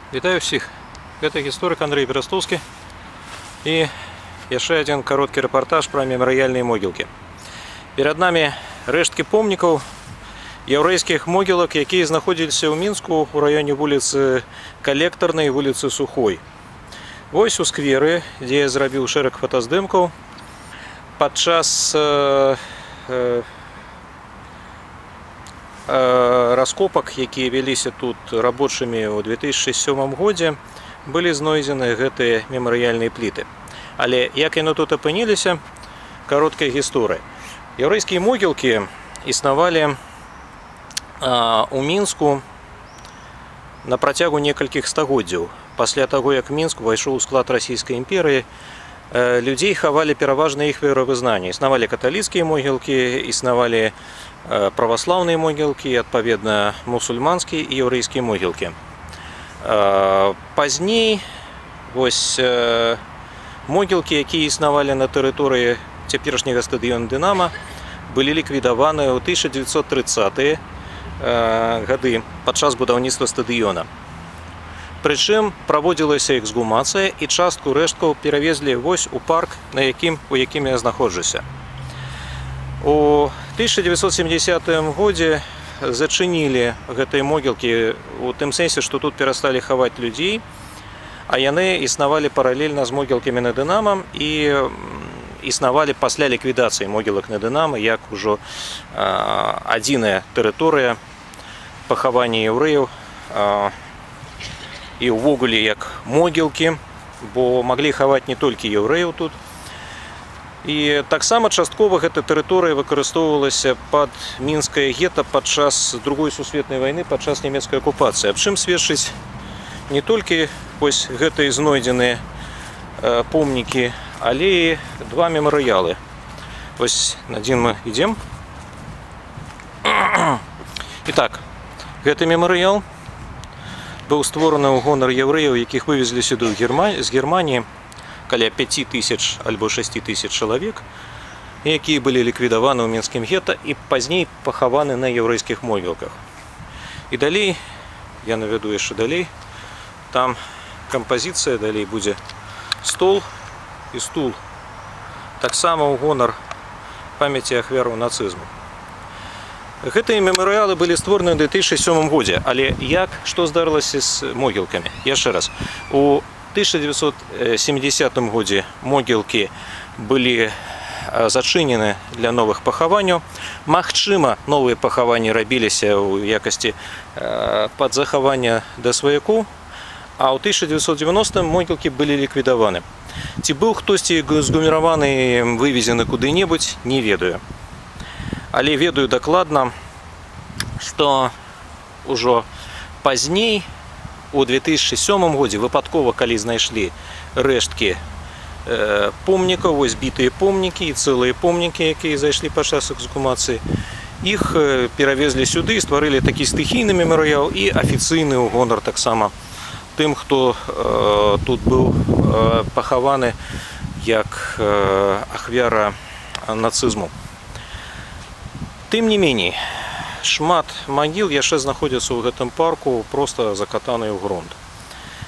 Вітаю ўсіх. Гэта гісторык Андрэй Берастоўскі і яшчэ адзін кароткі рэпартаж пра мемарыяльныя могілкі. Перад намі рэшткі помнікаў яўрэйскіх могілак, якія знаходзіліся ў Мінску ў раёне вуліцы Калектарнай і вуліцы Сухой. Вось у скверы, дзе я зрабіў шэраг фотаздымкаў падчас раскопак, якія вяліся тут рабочымі ў 2007 годзе, былі знойдзены гэтыя мемарыяльныя пліты. Але як яны тут апыніліся, кароткая гісторыя. Яўрэйскія могілкі існавалі у Мінску на працягу некалькіх стагоддзяў. Пасля таго, як Мінск увайшоў у склад Расійскай імперыі, людзей хавалі пераважна іх веравызнання. Існавалі каталіцкія могілкі, існавалі праваслаўныя могілкі, адпаведна, мусульманскія і яўрэйскія могілкі. Пазней вось могілкі, якія існавалі на тэрыторыі цяперашняга стадыёна «Дынама», былі ліквідаваны ў 1930-е гады падчас будаўніцтва стадыёна. Прычым праводзілася эксгумацыя, і частку рэшткаў перавезлі вось у парк, у якім я знаходжуся. У 1970 годзе зачынілі гэтыя могілкі у тым сэнсе, што тут перасталі хаваць людзей, а яны існавалі паралельна з могілкамі на Дынама і існавалі пасля ліквідацыі могілак на Дынама як ужо адзіная тэрыторыя пахавання яўрэяў і ўвогуле як могілкі, бо маглі хаваць не толькі яўрэяў тут. І таксама часткова гэта тэрыторыя выкарыстоўвалася пад мінскае гета падчас Другой сусветнай вайны, падчас нямецкай акупацыі. Аб чым сведчыць не толькі вось гэтыя знойдзеныя помнікі, але і два мемарыялы. Вось адзін мы ідзем. І так, гэты мемарыял быў створаны ў гонар яўрэяў, якіх вывезлі сюды з Германіі, каля 5000 альбо 6000 чалавек, якія былі ліквідаваны ў мінскім гета і пазней пахаваны на яўрэйскіх могілках. І далей, я навяду яшчэ далей, там кампазіцыя, далей будзе стол і стул. Таксама ў гонар памяці ахвяраў нацызму. Гэтыя мемарыялы былі створаны ў 2007 годзе, але як, што здарылася з могілкамі? Яшчэ раз. У 1970 годзе могілкі былі зачынены для новых пахаванняў. Магчыма, новыя пахаванні рабіліся ў якасці пад захавання да сваякоў, а ў 1990 могілкі былі ліквідаваны. Ці быў хтосьці эксгуміраваны, вывезены куды-небудзь, не ведаю. Але ведаю дакладна, што ўжо пазней, у 2007 годзе, выпадкова, калі знайшлі рэшткі помнікаў, вось бітыя помнікі і цэлыя помнікі, якія зайшлі падчас эксгумацыі, іх перавезлі сюды і стварылі такі стыхійны мемарыял і афіцыйны ў гонар таксама тым, хто тут быў пахаваны як ахвяра нацызму. Тым не меней, шмат магіл яшчэ знаходзяцца ў гэтым парку, проста закатаныя ў грунт.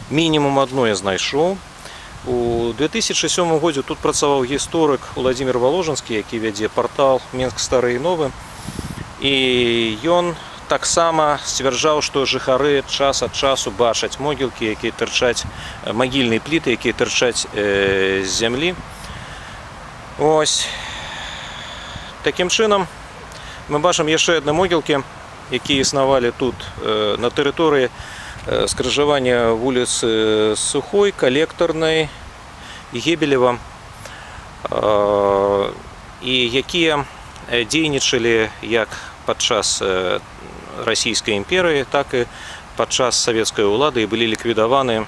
Мінімум адно я знайшоў. У 2007 годзе тут працаваў гісторык Уладзімір Валожынскі, які вядзе партал «Менск стары і новы». І ён таксама сцвярджаў, што жыхары час ад часу бачаць могілкі, якія тырчаць, магільныя пліты, якія тырчаць з зямлі. Ось. Такім чынам, мы бачым яшчэ адны могілкі, якія існавалі тут на тэрыторыі скрыжавання вуліцы Сухой, Калектарнай і Гебелева, і якія дзейнічалі як падчас Расійскай імперыі, так і падчас савецкай улады і былі ліквідаваны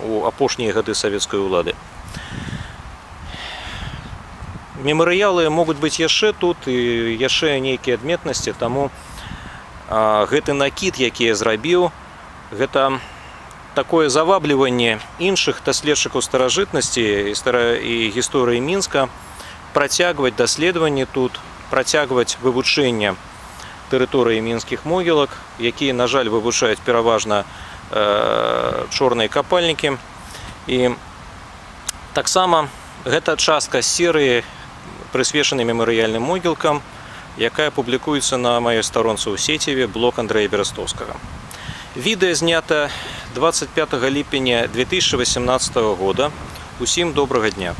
у апошнія гады савецкай улады. Мемарыялы могуць быць яшчэ тут і яшчэ нейкія адметнасці, таму гэты накід, які я зрабіў, гэта такое завабліванне іншых даследчыкаў старажытнасці і гісторыі Мінска працягваць даследаванні тут, працягваць вывучэнне тэрыторыі мінскіх могілак, якія, на жаль, вывучаюць пераважна Чорныя капальнікі. І таксама гэта частка серыі, прысвечанай мемарыяльным могілкам, якая публікуецца на маёй старонцы ў сеціве, блог Андрэя Берастоўскага. Відэа знята 25 ліпеня 2018 года. Усім добрага дня.